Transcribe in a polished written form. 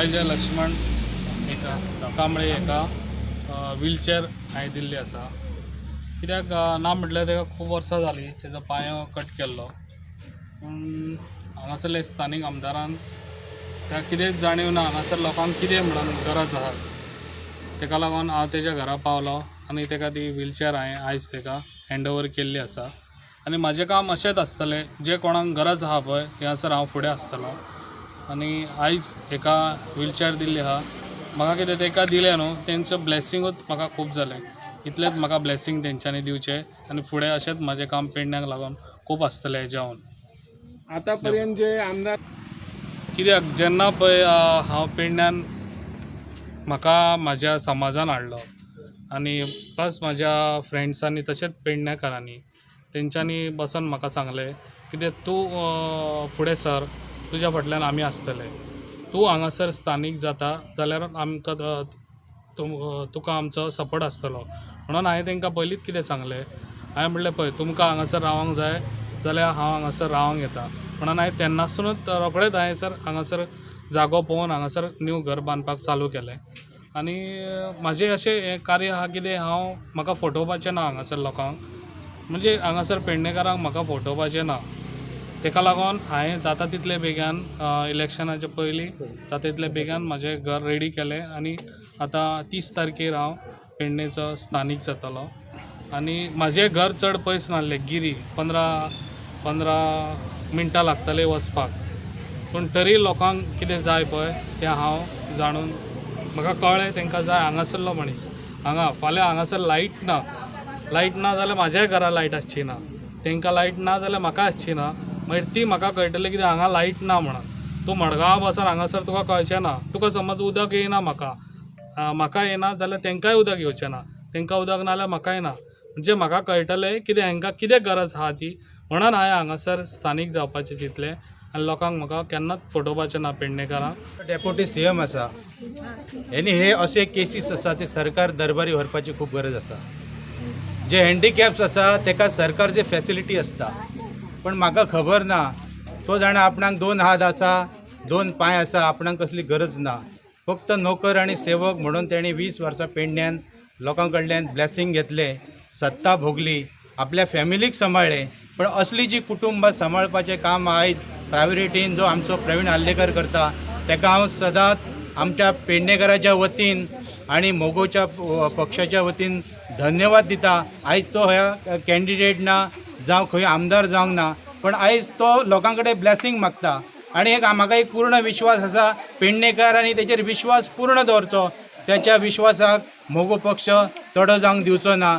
आयज लक्ष्मण एका कांबळे हेका व्हीलचॅर हांवें दिल्ली आसा. कित्याक ना म्हटल्यार तेका खूब वर्सां जालीं तेजो पांयो कट केल्लो, पूण हांगासरले स्थानीक आमदारान ताका कितेंच जाणीव ना हांगासर लोकांक कितें म्हणून गरज आसा. तेका लागून हांव तेज्या घरा पावलो आनी तेका ती व्हीलचॅर हांवें आयज तेका हँड ओवर केल्ली आसा. आनी म्हाजें काम अशेंच आसतलें, जें कोणाक गरज आसा पळय थंयसर हांव फुडें आसतलो. आनी आयज हेका व्हीलचॅर दिल्ली आसा, म्हाका कितें तेका दिलें न्हू तेंचो ब्लेसिंगूच म्हाका खूब जालें. इतलेंच म्हाका ब्लेसींग तेंच्यांनी दिवचें आनी फुडें अशेंच म्हाजें काम पेडण्याक लागून खूब आसतलें हेज्याहून. आतां पर्यंत जे आमदार कित्याक जेन्ना पळय हांव पेडण्यान म्हाका म्हाज्या समाजान हाडलो आनी प्लस म्हाज्या फ्रेंड्सांनी तशेंच पेडण्याकारांनी तेंच्यांनी बसून म्हाका सांगलें कितें तूं फुडें सर, तुज्या फाटल्यान आमी आसतले, तूं हांगासर स्थानीक जाता जाल्यार आमकां तुका आमचो सपोर्ट आसतलो. म्हणून हांवें तांकां पयलींच कितें सांगलें, हांवें म्हणलें पळय तुमकां हांगासर रावंक जाय जाल्यार हांव हांगासर रावंक येता. म्हणून हांवें तेन्नासूनच रोखडेंच हांवें सर हांगासर जागो पळोवन हांगासर न्यू घर बांदपाक चालू केलें. आनी म्हाजें अशें हें कार्य आसा कितें हांव म्हाका फटोवपाचें ना हांगासर लोकांक, म्हणजे हांगासर पेडणेकारांक म्हाका फटोवपाचें ना. तेका लागून हांवें जाता तितले बेगान इलेक्शनाच्या पयलीं जाता तितले बेगान म्हाजें घर रेडी केलें आनी आतां 30 तारखेर हांव पेडणेचो स्थानीक जातलो. आनी म्हाजें घर चड पयस नासलें, गिरी 15 मिनटां लागतले वचपाक, पूण तरी लोकांक कितें जाय पळय तें हांव जाणून म्हाका कळ्ळें तांकां जाय. हांगासरलो मनीस हांगा फाल्यां हांगासर लायट ना, लायट ना जाल्यार म्हाज्याय घरा लायट आसची ना, तांकां लायट ना जाल्यार म्हाका आसची ना, मागीर ती म्हाका कळटलें कितें हांगा लायट ना म्हणून. तूं मडगांव बसून हांगासर तुका कळचें ना, तुका समज उदक येयना, म्हाका म्हाका येना जाल्यार तांकांय उदक येवचें ना, तांकां उदक ना जाल्यार म्हाका येना. म्हणजे म्हाका कळटलें कितें हांकां कितें गरज आसा ती, म्हणून हांवें हांगासर स्थानीक जावपाचें चिंतलें आनी लोकांक म्हाका केन्नाच फटोवपाचें ना पेडणेकारांक. डेप्युटी सीएम आसा हेणी हे अशे केसीस आसा ते सरकार दरबारी व्हरपाची खूब गरज आसा. जे हँडिकॅप्स आसा तेका सरकारचे फॅसिलिटी आसता, पण म्हाका खबर ना तो जाणा आपणाक 2 हात आसा 2 पांय आसा, आपणाक कसली गरज ना, फक्त नोकर आनी सेवक म्हणून तेणी 20 वर्सां पेडण्यान लोकां कडल्यान ब्लेसिंग घेतले, सत्ता भोगली, आपल्या फॅमिलीक सांबाळ्ळें. पण असली जी कुटुंबां सांबाळपाचें काम आयज प्रायोरिटीन जो आमचो प्रवीण आर्लेकर करता तेका हांव सदांच आमच्या पेडणेकाराच्या वतीन आनी मोगोच्या पक्षाच्या वतीन धन्यवाद दिता. आयज तो ह्या कॅन्डिडेट ना जावं खंय आमदार जावंक ना, पण आयज तो लोकां कडेन ब्लेसिंग मागता आनी एक म्हाका एक पूर्ण विश्वास आसा पेडणेकार आनी तेचेर विश्वास पूर्ण दवरचो, त्याच्या विश्वासाक मोगो पक्ष तडो जावंक दिवचो ना.